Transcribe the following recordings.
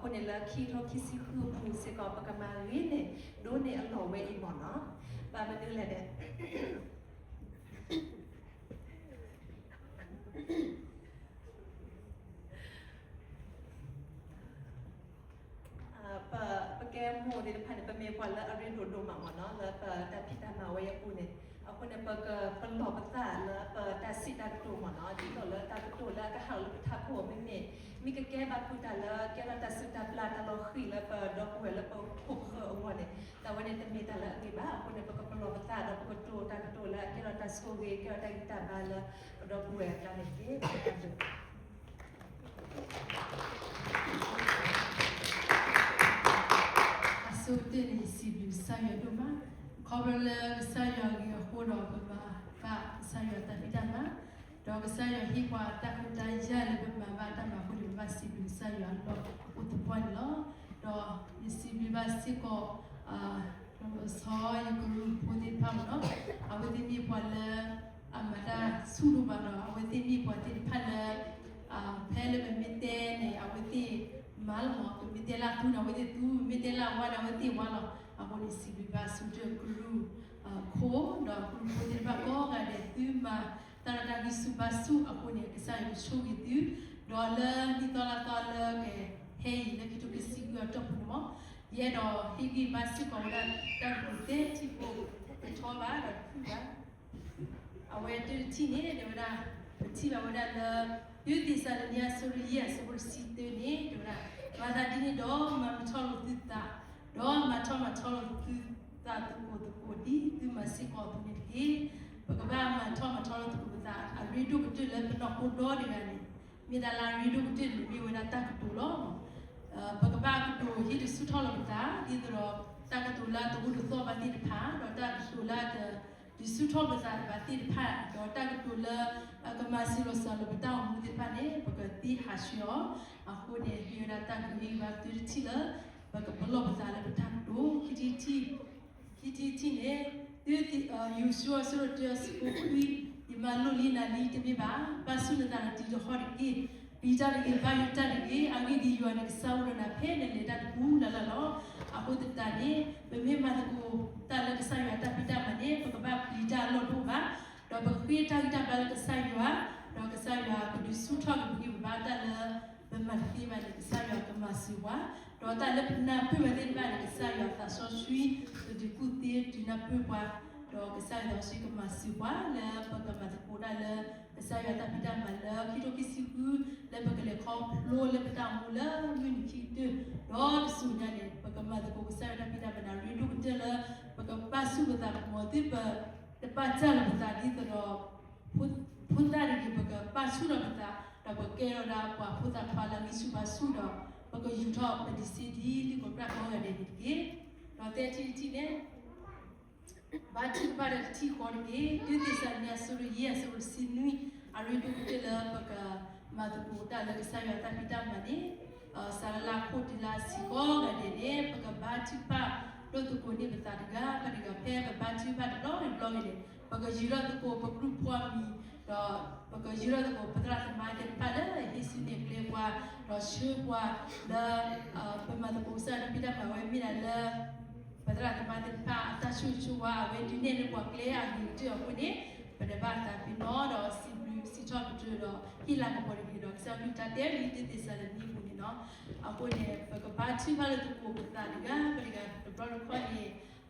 အဃိန့ၣ်လၢခံကထိခံဆံဃုအပူၤစ့ၢ်ကီး ပကမၤဂ့ၤန့ၢ်ဒိးန့ၢ်အလီၢ်ဝဲအံၤမ့ၢ်နီၤ. ဘၣ်မနုၤလဲၣ်န့ၣ် ပ ပကဲမိၢ်သ့ၣ်တဖၣ်န့ၣ် ပမ့ၢ်ပှၤလၢအရ့ဒိၣ်ဒိၣ်မးမ့ၢ်နီၤ လၢပတၢ်ဖံးတၢ်မၤဝဲအံၤအပူၤန့ၣ်, အဃိန့ၣ် ပကပလီၢ်ပသးလၢပတၢ်စံးတၢ်ကတိၤမ့ၢ်နီၤ ဒ်သိးလၢတၢ်ကတိၤလၢအကဟးဂီၤလၢပထးခိၣ်မ့မ့ၢ် မ့ၢ်ကကဲဘၣ်ဃုာ်တၢ်လၢကဲထီၣ်တၢ်စုၣ်တၢ်ပျၢ်တၢ်လီၤဃံၤလၢပဒီပုၢ်ဝဲၢ်လၢပခိၣ်ပဃၢၤအဂီၢ်န့ၣ် တၢ်ဝဲန့ၣ်တမ့ၢ်တၢ်လၢအဂ့ၤဘၣ်. အဃိန့ၣ် ပကပလီၢ်ပသးဒီးပကတိၤတၢ်ကတိၤလၢအကဲထီၣ်တၢ်ဆိၣ်ဂ့ၤ ကဲထီၣ်တၢ်ဂံၢ်တၢ်ဘါလၢပဒီပုၢ်ဝဲၢ်အကျါန့ၣ်တက့ၢ်. အဆိကတၢၢ်န့ၣ် ယစံးဘျုးကစၢ်ယွၤဒိၣ်မး, ခီဖျိလၢကစၢ်ယွၤအဂ့ၤအဃိဒီး ပမၤဘၣ်ကစၢ်ယွၤတၢ်ဖံးတၢ်မၤ, ဒီးကစၢ်ယွၤဟ့ၣ်ပှၤတၢ်ခွဲးတၢ်ယာ်လၢပမၤဘၣ်တၢ်မၤအဃိန့ၣ် ပဘၣ်စံးဘျုးကစၢ်ယွၤအလီၢ်အိၣ်သပှၢ်န့ၣ်လီၤ. ဒီးယစံးဘျုးဘၣ်စ့ၢ်ကီး စီၤယကရူၢ်ဖိသ့ၣ်တဖၣ်မ့ၢ်နီၤ, အဝဲသ့ၣ်မ့ၢ်ပှၤလၢ အမၤတၢ်ဆူၣ်ဒိၣ်မးဒီး အဝဲသ့ၣ်မ့ၢ်ပှၤသ့ၣ်တဖၣ်လၢ ဖဲလၢပမ့ၢ်တဲန့ၣ် အဝဲသ့ၣ်မၤလီၤမး, ပမ့ၢ်တဲလၢသူန့ၣ် အဝဲသ့ၣ်သူ, ပမ့ၢ်တဲလၢဝါန့ၣ် အဝဲသ့ၣ်ဝါလီၤ. အဃိန့ၣ် စံးဘျုးဘၣ်ဆူတၢ်ကရူၢ်ခိၣ် ဒီးကရူၢ်ဖိသ့ၣ်တဖၣ်ကိးဂၤဒဲး သုမၤတၢ်လၢတၢ်ဂံၢ်ဆူၣ်ဘါဆူၣ်အဃိန့ၣ် ကစၢ်ယွၤကဆိၣ်ဂ့ၤသု, ဒီးလၢနံၣ်သီလါသီလၢကဟဲအံၤလၢခံကထိခံဆံဃုအတီၢ်ပူၤန့ၣ်မ့ၢ် ယအဲၣ်ဒိးဟ့ၣ်ဂံၢ်ဘါစ့ၢ်ကီးဝဲဒၣ်တၢ်ကတိၤသၢထံၣ်ဖိ တထီဘၣ်ဒီးတဖုၣ်ဘၣ် အဝဲတၢတထံၣ်န့ၣ် တဲဝဲဒၣ် ပထံၣ်ဘၣ်ဝဲဒၣ်လၢ တၢသ့းစၤလနံ အဆၢဒိၣ်ယဲၢ် အဆၢဖိတဆံတၢန့ၣ် တဲဝဲဒၣ် မၤသးဒ်န့ၣ်ဒီး မၤမုာ်ထီၣ်လိာ်သုသး, ဒီးမၤထီၣ်မၤထီလိာ်သုသးသကိးသကိး ဒ်သုမၤစ့ၢ်ကီးအသိးန့ၣ်တက့ၢ်. ပကဘၣ်မၤထီၣ်မၤထီလိာ်သကိးပသး အရ့ဒိၣ်ကတၢၢ်လၢပနီၢ်ခိဒီတဂၤန့ၣ် မ့ၢ်တၢ်လၢအရ့ဒိၣ်ကတၢၢ်န့ၣ် မ့ၢ်ဝဲဒၣ်တၢ်ကတိၤလီၤ. ပကဘၣ်ကတိၤဟ့ၣ်ဒုးဆူၣ်ထီၣ်လိာ်ပသး ဒ်သိးဒီး တၢ်ကတိၤလၢအတအိၣ်တသီၣ်ဘၣ်သ့ၣ်တဖၣ် ဒီးတၢ်ကတိၤလၢအတဒုးဆူၣ်ထီၣ်ပသးဘၣ်သ့ၣ်တဖၣ် ဒီးတၢ်ကတိၤလၢအကမၤစၢၤလီၤစၢၤလၢပတၢ်အိၣ်မူသ့ၣ်တဖၣ်န့ၣ် ပကသ့ဟးဆှဲးအီၤ. အဃိန့ၣ် မ့ၢ်ဝဲဒၣ်တၢ်ကဟ့ၣ်ဂံၢ်ဘါတၢတထံၣ်လၢ ပကပလီၢ်ပသးလၢပတၢ်ကတိၤ ခံထံၣ် ခံထံၣ်တထံၣ်န့ၣ် တၢသ့း ယိၤၡူ အဆၢဒိၣ်တၢ အဆၢဖိခွံ, ယမၤလိၣ်လံနၤလံတမ့ၢ်ဘၣ်, ဘၣ်ဆူၣ်နသးဒီးတံၤသဟီၣ်တက့ၢ်. ပျံၤတၢ်တဂ့ၤ, ဘၣ်ယိၣ်တၢ်တဂ့ၤ, အဂ့ၢ်ဒ်အံၤ, ယွၤနကစၢ်အိၣ်ဒီးနၤဖဲနလဲၤတၢ်တပူၤလၢ်လၢ်လီၤ. အဃိသတးန့ၣ် ပမ့ၢ်မၤသကိးတၢ်လၢကစၢ်ယွၤအတၢ်ဖံးတၢ်မၤန့ၣ် ပကဘၣ်ပျံၤတၢ်အလီၢ်တအိၣ်ဘၣ်, ဒီးပဃ့တၢ်ဂံၢ်တၢ်ဘါလၢကစၢ်ယွၤ, ဒီးကစၢ်ယွၤကဒုးဆူၣ်ထီၣ်က့ၤပဂံၢ်ပဘါတၢ်လၢ ပမၤတသ့ဘၣ်န့ၣ် ကစၢ်ယွၤကမၤစၢၤပှၤ, ဒီးတၢ်လၢပနၢ်ပၢၢ်ဘၣ်သ့ၣ်တဖၣ်န့ၣ် ကစၢ်ယွၤသးစီဆှံ ကဒုးကူၣ်သ့ဒုးနၢ်ပၢၢ်ပှၤ, ဒီးကစၢ်ယွၤသးစီဆှံကမၤစၢၤပှၤလၢပကမၤသကိးတၢ်လၢ ကစၢ်ယွၤတၢ်ဖံးတၢ်မၤလၢခံကထိခံဆံဃု လၢပကလဲၤခီဖျိလၢပတၢ်အိၣ်မူလၢမုၢ်နံၤခံကတၢၢ်, ဒီးတစူၢ်ညါန့ၣ် ပကမၤသကိးကစၢ်ယွၤတၢ်ဖံးတၢ်မၤန့ၣ် ရ့ဒိၣ်ကတၢၢ်လၢ ပကပာ်ဆူၣ်ပသး မ်သုပ တပာ်စၢ်လီၤပသးဒ်သိးဒီး ဖိသၣ်တဂ့ၤ ပကပာ်ဆူၣ်ထီၣ်ပသး, ဒီးပကကဲထီၣ်ဒၣ်ပှၤဖိသၣ်ခွါလၢအဂံၢ်ဆူၣ်ဘါဆူၣ်ဒီး ပကယူၤထီၣ်ပဒံးစ့ဒ်လံာ်ကိးပြၢ်ကိးဂၤဒဲးန့ၣ်တက့ၢ်. ဒီးသၢထံၣ်တထံၣ်န့ၣ် ဘါထုကဖၣ်ဒီးတထံၣ်ဃီတက့ၢ်. တၢသ့းစၤလနံ အဆၢဒိၣ်ယဲၢ် အဆၢဖိတဆံနွံ, အရ့ဒိၣ်ကတၢၢ်လၢပကမၤသကိးတၢ်လၢကစၢ်ယွၤတၢ်ဖံးတၢ်မၤန့ၣ် စးလၢလၢခိၣ်တုၤလၢအဆံးကိးဂၤဒဲးန့ၣ် ပကဘါထုကဖၣ်လိာ်သကိးန့ၢ်ပသးတဂၤဘၣ်တဂၤ ဖဲပဘါထုကဖၣ်တဘျီတဘျီန့ၣ် ပကယူၤထီၣ်သကိးပကြူၢ်ဖိအမံၤ, ဒီးပကယူၤထီၣ်သကိးပသရၣ်သမါသ့ၣ်တဖၣ်လၢဟ့ၣ်ဆူၣ်န့ၢ်ကျဲပှၤ, ဒီးဆှၢပှၤလၢ ပမၤသကိးကစၢ်ယွၤတၢ်ဖံးတၢ်မၤဝဲမ့ၢ်ဒၣ်လၢ ပသရၣ်သမါသ့ၣ်တဖၣ်အတၢ်ဆိၣ်ဂ့ၤဆိၣ်ဝါ အဝဲဒုးနဲၣ်လၢပှၤကျဲအဂ့ၤကတၢၢ်အဃိန့ၣ် ပတဘၣ်သးပ့ၤနီၣ်ဒီးစံးဘျုးစံးထီၣ်ပတြၢၤဒီးဟ့ၣ်လၤကပီၤတဂ့ၤဒီး ကစၢ်အကလုၢ်ကထါတဲလံတၢသ့းစၤလနံအပူၤန့ၣ်လီၤ. အဃိန့ၣ် ပကဘါထုကဖၣ်လိာ်သကိးပသးတဂၤဘၣ်တဂၤ တဘျီတခီၣ်န့ၣ်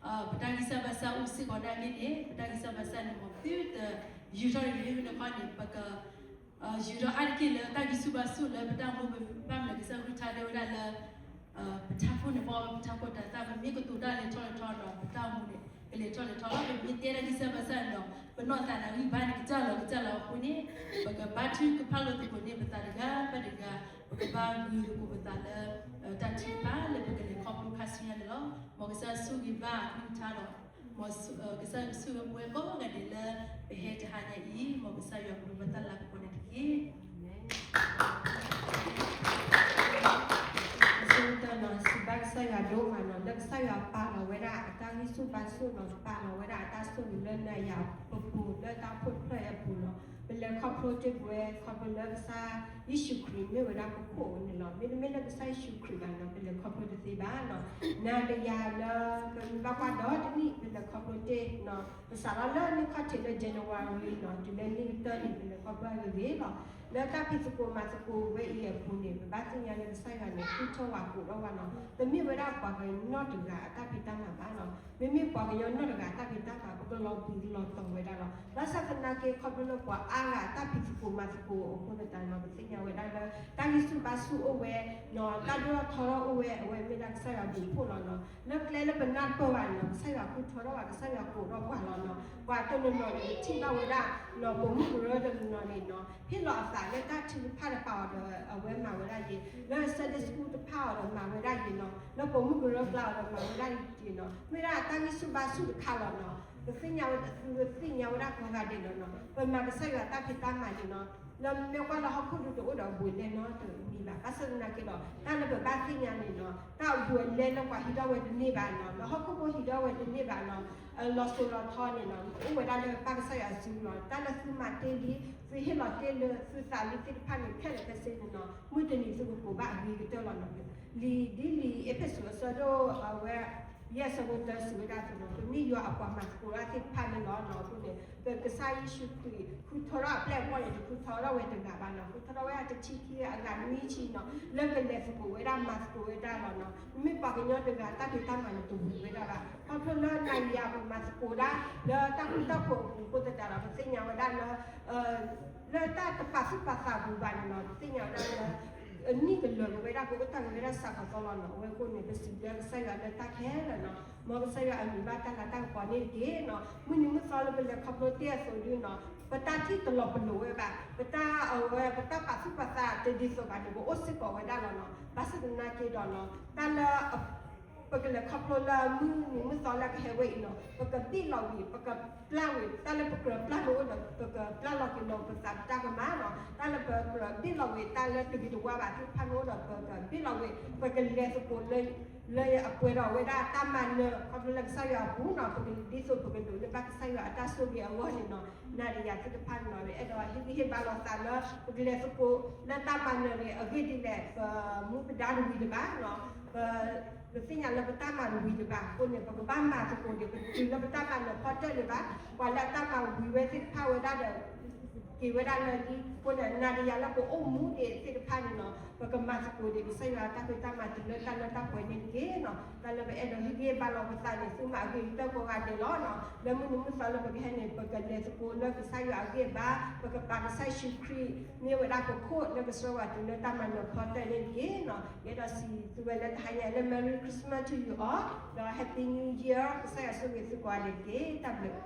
ပတၢ်ဂံၢ်စၢ်ဘါစၢ်အိၣ်စ့ၢ်ကီးဒၣ်န့ၣ်န့ၣ် ပတၢ်ဂံၢ်စၢ်ဘါစၢ်န့ၣ် မ်သုတယူၤထီၣ်တဂ့ၤ မ့ၢ်တခီန့ၣ် ပက ယူၤထီၣ်အါတက့ၢ်လၢတၢ်ဂံၢ်ဆူၣ်ဘါဆူၣ်လၢပတၢ်အိၣ်မူ ဘၣ်မနုၤကစၢ်အကလုၢ်ကထါတဲဝဲဒၣ်လၢ ပထးခိၣ်န့ၣ် ပထးခိၣ်တၤသၣ် ပမ့ၢ်ကတိၤတၢ်လဲၤထီၣ်လဲၤထီဒီး ပတၢ်အိၣ်မူန့ၣ် ကလဲၤထီၣ်လဲၤထီလီၤ. ပမ့ၢ်တဲတၢ်ဂံၢ်စၢ်ဘါစၢ်န့ၣ်ဒီး ပနီၢ်သးန့ၣ်ဂံၢ်ဘါန့ၣ် ကစၢ်လီၤကစၢ်လီၤအဃိန့ၣ် ပကဘါထုကဖၣ်လိာ်သကိးန့ၢ်ပသးတဂၤဘၣ်တဂၤ ပကဘါဂုာ်သကိးပသးလၢ တၢ်ထုကဖၣ်လၢပကလဲၤခီဖျိခါဆူညါန့ၣ်လီၤ. မ်ကစၢ်ဆိၣ်ဂ့ၤဘၣ်အကလုၢ်ကထါဒီး မ်ကစၢ်ဆိၣ်ဂ့ၤပဝဲကိးဂၤဒဲးလၢ ပဟဲတဟါညါအံၤ မ်ကစၢ်ယွၤကလူးပတၢ်လၤကပီၤန့ၣ်တက့ၢ်. အဆိကတၢၢ်န့ၣ် စံးဘျုးကစၢ်ယွၤဒိၣ်မးန့ၣ် လၢကစၢ်ယွၤပာ်လီၤဝဲဒၣ်အတၢ်ဂံၢ်ဆူၣ်ဘါဆူၣ်န့ၣ် ပာ်လီၤဝဲဒၣ်အတၢ်ဆိၣ်ဂ့ၤလၢနၤယၤပပူၤ လၢတၢ်အိၣ်ဖှိၣ်တဖျၢၣ်အံၤအပူၤန့ၣ် ပလဲၤခီဖျိတ့ၢ်ပဝဲ ခီဖျိလၢကစၢ်ယ့ၣ်ၡူးခရံာ်မ့ၢ်ဝဲဒၣ်ပခိၣ်အံၤန့ၣ်လီၤ. မ့တမ့ၢ်လၢကစၢ်ယ့ၣ်ၡူးခရံာ်ဘၣ်န့ၣ် ပတသ့ၣ်ညါဝဲဒၣ်လၢပကလဲၤခီဖျိတ့ၢ်အဂ့ၤဂ့ၤဘၣ်နီၤ. နၤဒီးယၤလၢပမ့ၢ်ဘၣ်ကွၢ်ဒီတနံၣ် ပလဲၤခီဖျိတ့ၢ်နီၤ, ပစးထီၣ်လၢနံၣ်ခီၣ်ထံးလၢ January နီၤ, တုၤလၢနံၣ်ကတၢၢ်န့ၣ် ပလဲၤခီဖျိအဂ့ၤဂ့ၤလီၤ. လၢတၢ်ဖံးသကိးမၤသကိးဝဲအံၤအပူၤန့ၣ် ပဘၣ်သ့ၣ်ညါလၢကစၢ်ယွၤန့ၣ် ဃုထၢဝဲကိးထီၣ်ဝဲနီၤ, တမ့ၢ်ဝဲဒၣ်ပှၤကညီတဂၤအတၢ်ဖံးတၢ်မၤဘၣ်နီၤ. မ့မ့ၢ်ပှၤကညီနီၢ်တဂၤအတၢ်ဖံးတၢ်မၤ ပကလီၤဘှံးလီၤတီၤဝဲဒၣ်လီၤ. ဘၣ်ဆၣ်သနာ်က့ ခီဖျိလၢပှၤအါဂၤအတၢ်ဖံးသကိးမၤသကိးအဃိသတးနီၤ, ပသ့ၣ်ညါဝဲဒၣ်လၢ တၢ်ဂံၢ်ဆူၣ်ဘါဆူၣ်အိၣ်ဝဲနီၤ, တၢ်ဒိၣ်ထီၣ်ထီထီၣ်အိၣ်ဝဲ, အဝဲမ့ၢ်ဒၣ်ကစၢ်ယွၤဘျုးဖှိၣ်လီၤနီၤ. လၢကျဲလၢပနၢ်ပၢၢ်ဘၣ်နီၤ, ကစၢ်ယွၤဃုထၢထီၣ်ဘၣ်, ကစၢ်ယွၤကိးထီၣ်ပှၤလီၤနီၤ. ပှၤတနီၤနီၤန့ၣ် ပထံၣ်ဘၣ်ဝဲဒၣ်နီၤ, ပိာ်မုၣ်ကရၢတနီၤနီၤန့ၣ်နီၤ, ဟ့ၣ်လီၤအသးလၢတၢ်ထုကဖၣ်တဖၣ်အီၤဒီး အဝဲမၤဝဲဒၣ်ယ့ၤ, လၢ Sunday school တဖၣ်အီၤဒီးမၤဝဲဒၣ်ယ့ၤနီၤ, လၢပိာ်မုၣ်ကရၢကျါအီၤဒီးမၤဝဲဒၣ်ယ့ၤနီၤ, မ့ၢ်ဒၣ်တၢ်ဂံၢ်ဆူၣ်ဘါဆူၣ်တခါလီၤနီၤ. ပသ့ၣ်ညါဝဲဒၣ်, သုသ့ၣ်ညါဝဲဒၣ်ကိးဂၤဒဲးလီၤနီၤ. ပမၤကစၢ်ယွၤတၢ်ဖံးတၢ်မၤန့ၣ်နီၤ, လၢမ့ၢ်ကွၢ်လၢဟီၣ်ခိၣ်ဒူတအိၣ်ဒီးဘူးလဲနီတမံၤဘၣ်. ဘၣ်ဆၣ်သနာ်က့ဒီး တၢ်လၢပဘၣ်သ့ၣ်ညါန့ၣ်နီၤ, တၢ်အဘူးအလဲလၢပှၤဟံးထီၣ်ဝဲတန့ၢ်ဘၣ်နီၤ, လၢဟီၣ်ခိၣ်ဖိဟံးထီၣ်ဝဲတန့ၢ်ဘၣ်နီၤ, လီၤစိၤလီၤထီန့ၣ်နီၤ, အိၣ်ဝဲဒၣ်လၢပၢ်ကစၢ်ယွၤစုလီၤ. တၢ်လၢသုမၤတ့ၢ်လံ, သုဟ့ၣ်လီၤတ့ၢ်လၢသုသးလံသ့ၣ်တဖၣ်န့ၣ် ခဲလၢာ်ခဲဆ့န့ၣ်နီၤ, မုၢ်တနံၤသုကကိးဘၣ်အဂ့ၤကတၢၢ်လီၤနီၤ. လံာ်ဒ်လံာ်အ့းဖ့းစူးအဆၢဒိၣ်အဝဲ ယဲၢ်အဆၢဖိတၢစံးဝဲဒၣ်အသိးနီၤ, ပမ့ၢ်ယွၤအပှၤမၤသကိးတၢ်သ့ၣ်တဖၣ်န့ၣ်လီၤနီၤ. အဃိန့ၣ် ပကစၢ်ယ့ၣ်ၡူးခရံာ် ဃုထၢထီၣ်အပျဲၢ်အဘီၣ်န့ၣ် တဃုထၢထီၣ်ဝဲတဂၤဘၣ်နီၤ, ဃုထၢထီၣ်ဝဲဒၣ်တဆံခံဂၤအဂၤနွံဆံနီၤ, လၢကလဲၤသကိးဝဲဒၣ်မၤသကိးဝဲဒၣ်လီၤနီၤ. မ့မ့ၢ်ပှၤကညီတဂၤတၢ်ဖံးတၢ်မၤန့ၣ်တဝံၤဝဲဒၣ်ဘၣ်. ခီဖျိလၢနၤယၤပမၤသကိးဒၣ် လၢတၢ်ဃူတၢ်ဖိးအပူၤအဃိသတးဒီး ပသ့ၣ်ညါဝဲဒၣ်လၢ လၢတၢ်တပာ်သူၣ်ပာ်သးအပူၤဘၣ်န့ၣ်နီၤ, ပသ့ၣ်ညါဝဲဒၣ်လၢ အနံၣ်ကလၢာ်က့ၤဝဲဒၣ် ကအိၣ်တ့ၢ်က့ၤဝဲဒၣ်စးထီၣ်သီလီၤနီၤ. အဝဲအဃိန့ၣ် ပစံးဘျုးကစၢ်ယွၤလၢတၢ်ခဲလၢာ်နီၤ, မ်ကစၢ်ယွၤအမံၤဘၣ်တၢ်လၤတၢ်ကပီၤန့ၣ်တက့ၢ်နီၤ. မုၢ်နံၤမုၢ်သီလၢပလဲၤခီဖျိတ့ၢ်အသိးဒုနီၤ, ပတၢ်ထံၣ်တလီၤပလိာ်ဝဲဘၣ်, ပတၢ်အဝဲ ပတၢ်ပာ်သူၣ်ပာ်သးတဒ်သိးဘၣ်န့ၣ် ပအိၣ်စ့ၢ်ကီးဝဲဒၣ်လီၤနီၤ. ဘၣ်ဆၣ်သနာ်က့ဒီးနီၤ, တၢ်လၢ ပကလဲၤခီဖျိလၢမုၢ်နံၤမုၢ်သီလၢကဟဲဝဲအံၤနီၤ, ပကဘ့ၣ်လီၤဝံၤ ပကပျၢ်ဝံၤ, တၢ်လၢပကြၢးပျၢ်န့ၣ်အိၣ်ဒီး ပကပျၢ်လီၤက့ၤလီၤပသးပတၢ်ကမၣ်နီၤ. တၢ်လၢပကြၢးဘ့ၣ်လီၤဝံၤ တၢ်လၢတဂ့ၤတဝါဘၣ်သ့ၣ်တဖၣ်န့ၣ်အိၣ်ဒီး ပကဘ့ၣ်လီၤဝံၤ ပကလဲၤသကိးလၢ လၢအပှဲၤဒီးဝဲဒၣ်တၢ်မၤနၢၤ ခီဖျိလၢကစၢ်ယွၤအပူၤနီၤ, ပကဒ်သိးပကဒိးန့ၢ်ဘၣ်ကစၢ်ယွၤအတၢ်ဆိၣ်ဂ့ၤအဂီၢ်န့ၣ်နီၤ. နၤဒီးယၤသ့ၣ်တဖၣ်န့ၣ်နီၤ, အဲၣ်ဒိးဟ့ၣ်ဂံၢ်ဟ့ၣ်ဘါလီၤသးလၢ ပကလဲၤသကိးလၢတၢ်မၤနၢၤန့ၣ် အဂ့ၢ်ဒ်လဲၣ် ပမူပဒါတဝံၤတဘၣ်နီၤ, ပ ပသ့ၣ်ညါလၢပတၢ်မၤတဝံၤတဘၣ်အဃိန့ၣ် ပကဘၣ်မၤသကိးန့ၣ် ပတုၤလၢပတၢ်မၤနၢၤဖီတၢၣ်န့ၣ်ဘၣ်, ပှၤလၢအတၢ်မၤဝံၤဝဲသ့ၣ်တဖၣ်ဝဲဒၣ်ဒီး က့ၤဝဲဒၣ်လၢလံအဃိန့ၣ် နၤဒီးယၤလၢပအိၣ်မူဒံးသ့ၣ်တဖၣ်န့ၣ်နီၤ, ပကမၤသကိးဒံး ကစၢ်ယွၤတၢ်ဖံးတၢ်မၤတုၤလၢတၢ်လၢတၢ်ပှဲၤန့ၣ်တက့ၢ်နီၤ. တၢ်လၢပအဲၣ်ဒိးဟ့ၣ်ဂံၢ်ဟ့ၣ်ဘါလီၤပသးန့ၣ် သုမၤအဂ့ၤကတၢၢ်ကိးဂၤဒဲးလီၤနီၤ. လၢမုၢ်နံၤမုၢ်သီလၢပကဟဲန့ၣ် ပကလဲၤသကိးလၢကစၢ်ယွၤအဂ့ၢ်အဘါ, ပကပာ်ကစၢ်ယ့ၣ်ၡူးခရံာ် မ့ၢ်ဝဲဒၣ်ပခိၣ်လၢကဆှၢဝဲတုၤလၢတၢ်မၤနၢၤဖီတၢၣ်န့ၣ်တက့ၢ်နီၤ. ယအဲၣ်ဒိးစံးသုဝဲလၢတဟါညါလၢ Merry Christmas to you all ဒီး Happy New Year ကစၢ်ယွၤဆိၣ်ဂ့ၤသုကိးဂၤဒဲးတက့ၢ်. တၢ်ဘျုး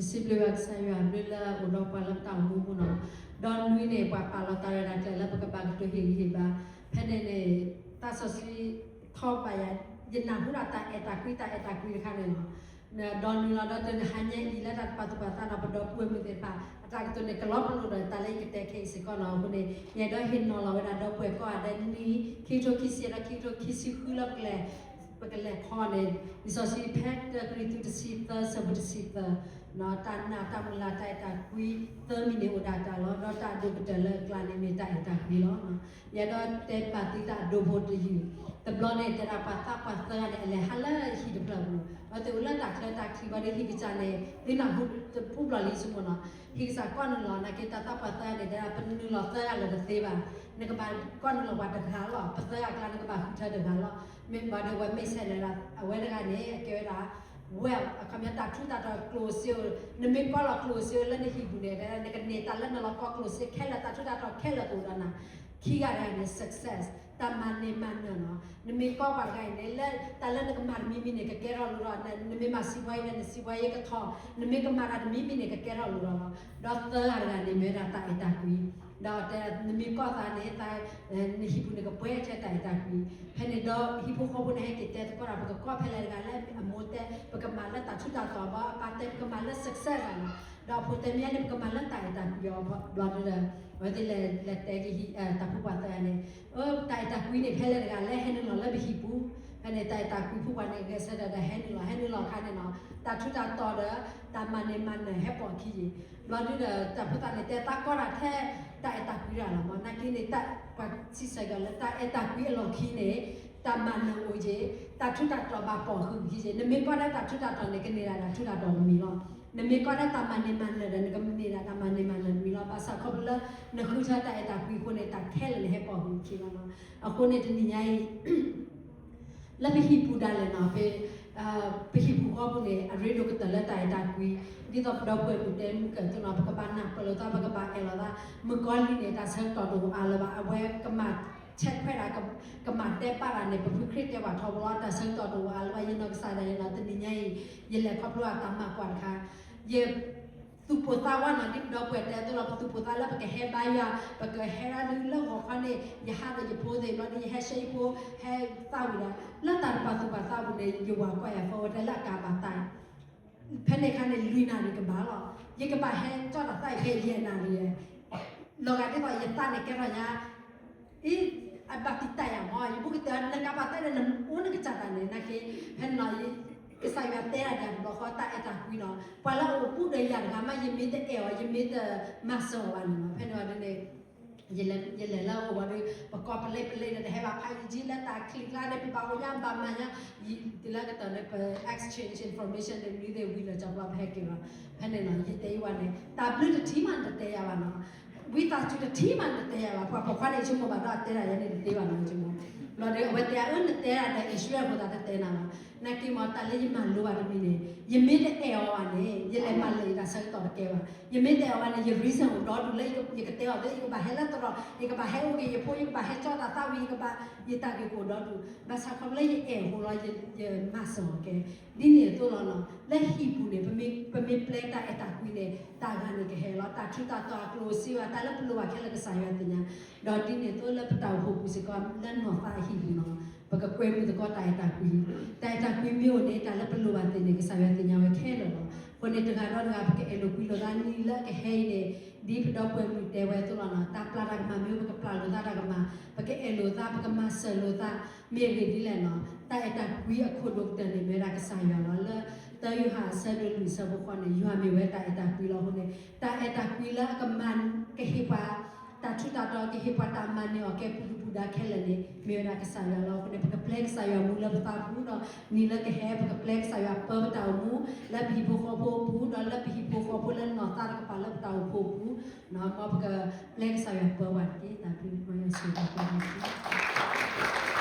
ယစံးဘျုးဘၣ်ကစၢ်ယွၤ ဘျုးလၢအအိၣ်ဒီးပှၤလၢပတၢ်အိၣ်မူအပူၤနီၤ. ဒီးနွံန့ၣ် ပှၤပာ်လီၤသးဝဲဒၣ်ကျဲလၢပကဘၣ်ကတိၤဟ့ၣ်ဂံၢ်ဟ့ၣ်ဘါ, ဖဲန့ၣ်န့ၣ် တၢ်စီဆှံထီၣ်ဘၣ်ယၤ, ယနၢ်ဟူဒၣ်တၢ်အဲၣ်တၢ်ကွံ တၢ်အဲၣ်တၢ်ကွံတခါန့ၣ်လီၤ. ဒီးနွံလီၤ ဒီးတနံၤဟါညါအံၤလၢတၢ်တပာ်သူၣ်ပာ်သးဒီးပဒီပုၢ်ဝဲၢ်မုၣ်သ့ၣ်တဖၣ် အတၢ်ကတိၤန့ၣ် ကလီၤပလိာ်ဒီးတၢ်လၢယကတဲခဲအံၤစ့ၢ်ကီးနီၤ. အဃိန့ၣ် ယအဲၣ်ဒိးဟ့ၣ်နီၤလီၤဝဲဒၣ်ဒီပုၢ်ဝဲၢ်ကိးဂၤဒဲး နံၣ်ခံကထိခံဆံဒီးခံကထိခံဆံဃုလၢပကလဲၤ ပကလဲၤခီန့ၣ် လံာ်စီဆှံဖဲတၢကရံၣ်သူးတဆံသၢ ဆၢဖိတဆံသၢ, တၢ်နာ်တၢ်မုၢ်လၢ်တၢ်အဲၣ်တၢ်ကွံသၢမံၤန့ၣ်အိၣ်ဒၣ်တၢ်လီၤ. ဒီးတၢ်အဒိၣ်ကတၢၢ်လၢအကျါန့ၣ်မ့ၢ်တၢ်အဲၣ်တၢ်ကွံလီၤ. ယအဲၣ်ဒိးတဲပာ်သုတၢ်အဒိဖိတယုၢ်, တဘျီန့ၣ် တဲဒၣ်ပှၤသးပှၢ်သၢဂၤန့ၣ် အလဲၤဟးလၢဟံၣ်တဖျၢၣ်ပူၤ, ဒီးသုအိၣ်လၢတၢ်ချၢတၢ်ခံဘၣ်ဒီးဟံၣ်ကစၢ်န့ၣ် သုနၢ်ဟူတပူၤဘျီလံဆိကမိၣ်နီၤ. ဟံၣ်ကစၢ်ကိးနုာ်လီၤ နာ်က့တၢ်သးပှၢ်သၢဂၤန့ၣ် တဲဒၣ်ပနုာ်လီၤသၢဂၤလၢၤတသ့ဘၣ်, နကဘၣ်ကိးနုာ်လီၤပှၤတဂၤလီၤ, ပသၢဂၤအကျါ နကဘၣ်ဃုထၢတဂၤလီၤ. မ့ၢ်ဘၣ်ဒီးဝဲမ့ၢ်ဆဲးန့ၣ်ဒီး အဝဲတဂၤန့ၣ် အကဲဝဲဒၣ် well အခီပညီတၢ်ထူးတၢ်တီၤကျိၣ်စ့ဧိၤ, နမ့ၢ်ကိးလီၤကျိၣ်စ့ဧိၤလၢနဟံၣ်ပူၤန့ၣ် နကန့ၢ်တၢ်လၢနလီၤကီကျိၣ်စ့ခဲလၢာ် တၢ်ထူးတၢ်တီၤခဲလၢာ်ကအိၣ်ဒီးနၤ. ခံဂၤတဂၤန့ၣ် success တၢ်မၤန့ၢ်မၤနၢၤနီၤ. နမ့ၢ်ကိးပှၤတဂၤအံၤန့ၣ် လၢတၢ်လၢနကမၤတမံၤမံၤန့ၣ် ကကဲထီၣ်လိၤဒီး နမ့ၢ်မၤစံးပှၤအံၤန့ၣ် နစံးပှၤအံၤကထီၣ်, နမ့ၢ်ကမၤတၢ်တမံၤမံၤန့ၣ် ကကဲထီၣ်လိၤဒီးလီၤ. ဒီးသၢဂၤတဂၤန့ၣ် မ့ၢ်ဝဲဒၣ်တၢ်အဲၣ်တၢ်ကွံ ဒီးတဲ နမ့ၢ်ကိးသးန့ၣ် နဟံၣ်ပူၤန့ၣ် ကပှဲၤထဲတၢ်အဲၣ်တၢ်ကွံ. ဖဲန့ၣ်ဒီးဟံၣ်ဖိဃီဖိန့ၣ် ဟဲက့ၤတဲသကိးတၢ် ပကကိးဖဲလဲၣ်တဂၤလၢအမိၢ်တဲ ပကမၤလၢတၢ်ထူးတၢ်တီၤဘၣ်, အပၢ်တဲ ပကမၤလၢ success ဘၣ်နီၤ. ဒီးအဖိတဲ မ့ၢ်န့ၣ် ပကမၤလၢတၢ်အဲၣ်တၢ်ကွံအီၤဘျီဒုဒီး အဝဲသ့ၣ်လဲၤတဲက့ၤတၢ်ဖိပှၤသၢဂၤန့ၣ် တၢ်အဲၣ်တၢ်ကွံန့ၣ် ဖဲလဲၣ်တဂၤလၢဟဲနုာ်လီၤလၢပဟံၣ်ပူၤ. ဖဲန့ၣ် တၢ်အဲၣ်တၢ်ကွံဖိပှၤန့ၣ် ဂဲၤဆၢထၢၣ်ဒီးဟဲနုာ်လီၤ, ဟဲနုာ်လီၤအခါန့ၣ်နီၤ တၢ်ထူးတၢ်တီၤဒီး တၢ်မၤန့ၢ်မၤနၢၤဟဲပိာ်အခံယံၤ. ဘျီဒုဒီး တၢ်ဖိသၣ်န့ၣ် တဲသးကိးတၢ်ထဲ တၢ်အဲၣ်တၢ်ကွံတဂၤလီၤမး. နာ်က့န့ၣ် ပှၤစံးဆၢကီးလၢတၢ်အဲၣ်တၢ်ကွံအလီၢ်ခံန့ၣ် တၢ်မၤနၢၤအိၣ်က့ၤ, တၢ်ထူးတၢ်တီၤဘၣ်ပိာ်ဃုာ်က့ၤ. နမ့ၢ်ကွၢ်ဒၣ်တၢ်ထူးတၢ်တီၤန့ၣ် ကန့ၢ်ဒၣ်တၢ်ထူးတၢ်တီၤတမံၤလီၤ. နမ့ၢ်ကွၢ်ဒၣ်တၢ်မၤန့ၢ်မၤနၢၤဒီး နကန့ၢ်ဒၣ်တၢ်မၤန့ၢ်မၤနၢၤတမံၤလီၤ. ဘၣ်ဆၣ်ခီဖျိလၢ နဃုထၢတၢ်အဲၣ်တၢ်ကွံအဃိန့ၣ် တၢ်ခဲလၢာ်န့ၣ်ဟဲပိာ်ဃုာ်က့ၤလီၤ. အဃိန့ၣ်တနံၤညါအံၤ လၢပဟံၣ်ပူၤဒၣ်လဲာ်နီၤ, ပဟံၣ်ပူၤဃီပူၤန့ၣ် အရ့ဒိၣ်ကတၢၢ်လၢတၢ်အဲၣ်တၢ်ကွံ, ဒ်သိးပဒီပုၢ်ဝဲၢ်မုၣ်တဲမုၢ်ကၢၢ်သိးနီၤ, ပကဘၣ်နၢ်ပၢၢ်လိာ်သး, ပကဘၣ်အဲၣ်လိာ်သး. မုၣ်ကီၤလံၢ်န့ၣ် တၢ်ဆၢကတီၢ်တအိၣ်အါလၢၤဘၣ်, အဝဲကမၤဆဲးခွဲးတၢ်, ကမၤတဲပာ်တၢ်န့ၣ် ပဖုခရံာ်တဲဘၣ်ထီဘိလီၤ, တၢ်ဆၢကတီၢ်တအိၣ်အါလၢၤဘၣ်. ယနီၢ်ကစၢ်ဒၣ်ယဲနီၤ, တနံၤညါအံၤ ယလဲၤခီဖျိအတၢ်မၤကွၢ်တခါ, ယ သူၣ်ပိၢ်သးဝးနီၤ, ဒ်ပဒီပုၢ်ဝဲၢ်တဲအသိးလီၤ, ပသူၣ်ပိၢ်သးလၢပကဟဲဘါယွၤ, ပကဟဲဒၣ်ဒုးလၢဂီၤခီန့ၣ် ယဟးဒီးယဖိသ့ၣ်ဘျီဒီး ယဟဲဆှၢယဖိ ဟဲသးဝံၤဒီး လၢတၢ်တပာ်သူၣ်ပာ်သးပူၤန့ၣ် ယဝၤကွၢ်ယၤဖီဝဲတဲလၢအကးဘၣ်သး, ဖဲန့ၣ်အခါန့ၣ် လွံၢ်နၣ်ရံၣ်ကဘၣ်လီၤ. ယကဘၣ်ဟဲကၠီၣ်တၢ်သးအံၤဖဲယဲၢ်နၣ်ရံၣ်, လီၤဂာ်ဒ်သိးယသးန့ၣ်ကဲထီၣ်ညါ အံၤ အဘၣ်တံာ်တာ်ယၤမး, ယဘူးကတၢၢ် နကးဘၣ်သးဒီး နအိၣ်နကစၢ်တၢ်န့ၣ် နာ်က့ ဖဲန့ၣ်နီၤ ကစၢ်ယွၤတဲဒၣ်ယၤတဘျီဃီ တၢ်အဲၣ်တၢ်ကွံနီၤ, ပှၤလၢအအိၣ်ပူၤဒီးယၤတဂၤမး ယမ့ၢ်တအဲၣ်အီၤ ယမ့ၢ်တမၤစၢၤအီၤဘၣ်န့ၣ်နီၤ, ဖဲန့ၣ်ဘၣ်ဒ်န့ၣ် ယလဲၤလၢအအိၣ်ဘၣ်ဒီး ပကိးပလ့ပလ့ဒီး တဟဲဘၣ်ဖးယံာ်ကၠံလၢတၢ်ချံကျါဒီး ပဘၣ်အိၣ်ညါဘၣ်မၤညါ, တုၤလၢကတီၢ်န့ၣ် ပ exchange information န့ၣ် မနုၤသ့ၣ်ဝံၤလီၤ ကၠီဘျီပဟဲက့ၤဘၣ်, ဖဲန့ၣ်နီၤ ယတဲအံၤဝဲန့ၣ် တၢ်ဘျုးတထံၣ်မးနတတဲယၤဘၣ်နီၤ, ဝံသးစူၤတထံၣ်မးနတတဲယၤဘၣ်, ပှၤပိာ်ခွါန့ၣ် ဆိကမိၣ်ဘၣ်ဒီးအတဲဒၣ်ယဲန့ၣ်တသ့ဘၣ်နီၤ, ဆိကမိၣ် ဘျီဒီး အဝဲတဲအါ အၢ နတဲဒၣ်ဒီး insurance အဃိသတးတတဲနၤဘၣ်, နာ်က့မး တၢ်လၢယမၤလိဘၣ်တမံၤန့ၣ် ယမ့ၢ်တအဲၣ်အီၤဘၣ်န့ၣ် ယလဲၤမၤလၢာ်ယတၢ်ဆၢကတီၢ်တကဲဘၣ်, ယမ့ၢ်တအဲၣ်အီၤဘၣ်န့ၣ် ယ reason အိၣ်ဒီဒူၣ်လၢယကတဲအီၤသ့ ယကဘၣ်ဟဲလၢသရိာ် ယကဘၣ်ဟဲအိၣ်က့ၤယဖိ ယကဘၣ်ဟဲကၠီၣ်တၢ်သးဝံၤ ယကဘၣ် ယတၢ်ဂ့ၢ်ကအိၣ်ဒီဒူၣ်, ဘၣ်ဆၣ်ခီဖျိလၢယအဲၣ်အဃိလီၤ ယမၤစၢၤအီၤကဲ, ဒ်န့ၣ်အသိးလီၤနီၤ, လၢဟံၣ်ပူၤန့ၣ် ပမ့ၢ်ပျဲတၢ်အဲၣ်တၢ်ကွံန့ၣ် တၢ်ဂၤန့ၣ်ကဟဲလီၤ, တၢ်ထူးတၢ်တီၤအကျိၤစ့ဝဲ တၢ်လၢပလိၣ်ဘၣ်ခဲလၢာ်ကစၢ်ယွၤသ့ၣ်ညါ, ဒီးဒ်န့ၣ်အသိးလၢပတၢ်အိၣ်ဖှိၣ်ပူၤစ့ၢ်ကီး လၢနီၢ်သးအဟံၣ်ပူၤနီၤ, ပကကွဲမုာ်သကိးတၢ်အဲၣ်တၢ်ကွံ, တၢ်အဲၣ်တၢ်ကွံမ့ၢ်အိၣ်န့ၣ် တၢ်လၢပလိၣ်ဘၣ်သ့ၣ်န့ၣ် ကစၢ်ယွၤသ့ၣ်ညါဝဲခဲလၢာ်လီၤ. အဃိန့ၣ် တဂၤဒီးတဂၤ ပကအဲၣ်လိာ်ကွံလိာ်သး နံၤလၢအကဟဲအံၤန့ၣ် ဒ်ပဒီပုၢ်ဝဲၢ်မုၣ်တဲဝဲအသိးလီၤနီၤ, တၢ်ပျၢ်တၢ်ကမၣ်မ့ၢ်အိၣ် ပကပျၢ်လိာ်သးတၢ်ကမၣ်, ပကအဲၣ်လိာ်သး ပကမၤစၢၤလိာ်သး, မ့ၢ်အဂ့ၢ်ဒ်လဲၣ်နီၤ, တၢ်အဲၣ်တၢ်ကွံအခိၣ်ဒိၣ်ကတၢၢ်န့ၣ် မ့ၢ်ဝဲဒၣ်ကစၢ်ယွၤလီၤ. လၢ သၢယိၤဟၣ်အဆၢဒိၣ်လွံၢ်အဆၢဖိဃိးန့ၣ် ယွၤမ့ၢ်ဝဲတၢ်အဲၣ်တၢ်ကွံလီၤ. အဃိန့ၣ် တၢ်အဲၣ်တၢ်ကွံလၢအကမၤ ကဟ့ၣ်ပှၤ တၢ်ထူးတၢ်တီၤ ကဟ့ၣ်ပှၤတၢ်မၤနၢၤအီၤကဲပူၤဒုၣ်ပူၤဒါခဲလၢာ်န့ၣ် မ့ၢ်ဝဲဒၣ်ကစၢ်ယွၤလီၤ. အဃိန့ၣ် ပကပျဲကစၢ်ယွၤမူလၢပသးပူၤဒီး နံၤလၢကဟဲ ပကပျဲကစၢ်ယွၤပၢပတၢ်အိၣ်မူ လၢပဟံၣ်ဖိဃီဖိအပူၤ ဒီးလၢပဟံၣ်ဖိဃီဖိလၢနီၢ်သးတကပၤလၢပတၢ်အိၣ်ဖှိၣ်အပူၤ, မ်ပကပျဲကစၢ်ယွၤပၢဝဲတက့ၢ်. တၢ်ဘျုး မ်ယွၤဆိၣ်ဂ့ၤပှၤ